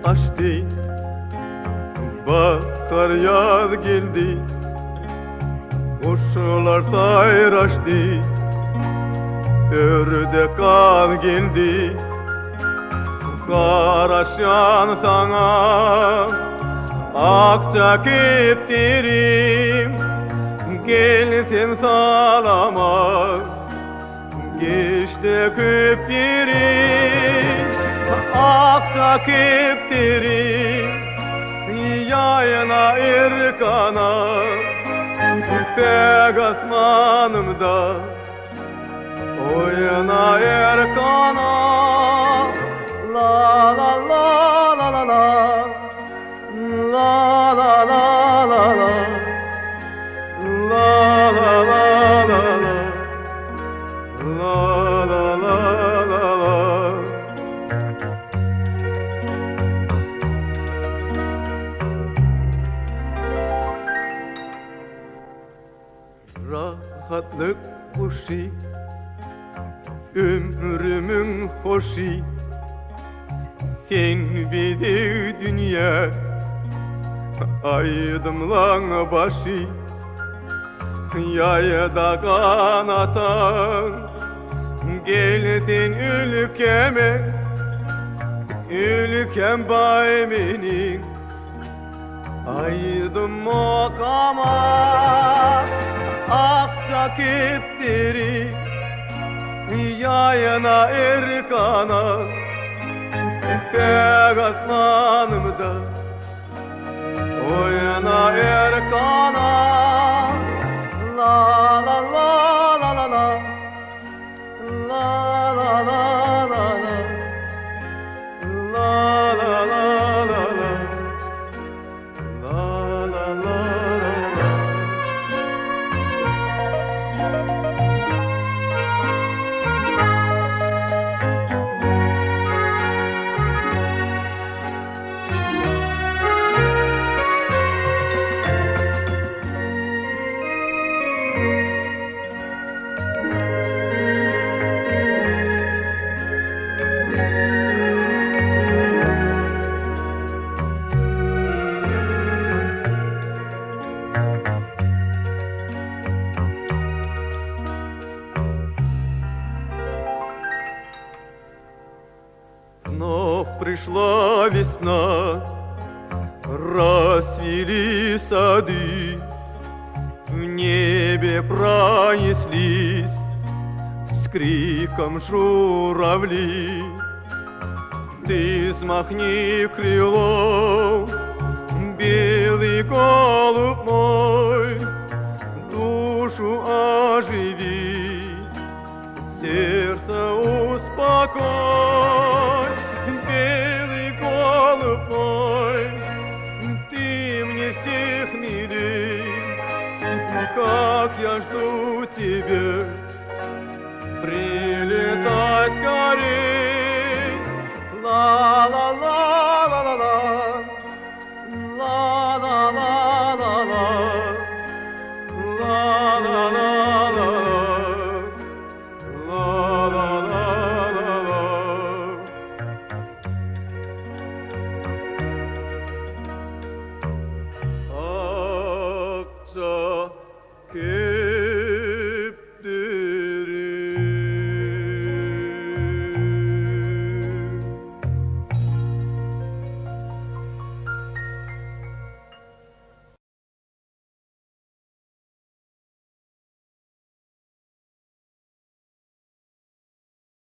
açdy Bahar ýaz geldi Guşlar saýraşdy Ördek gaz geldi Garaşýan saňa Akja kepderim Gel sen salama Geçdi köp ýeri Akja kepderi Ýaýyna erkana Päk asmanymda Oýna erkana La la la la la la La la la la la La la la la la La la la la la Rahatlyk guşy, ömrümiň hoşy, Sen bezeg dünýä, aýdymlaň başy. Ýaýda ganataň, gel sen ülkeme, Ülkem baý meniň. Aýdym okama akja kepderi Ýaýyna erkana Päk asmanymda Oýna erkana La la la la la la La la la la la La la la la la La la la la la Вновь пришла весна, расцвели сады, В небе пронеслись с криком журавли. Ты взмахни крылом, белый голубь мой, Душу оживи, сердце успокой, Белый голубь мой, ты мне всех милей, Как я жду тебя, прилетай скорей. Ла-ла-ла.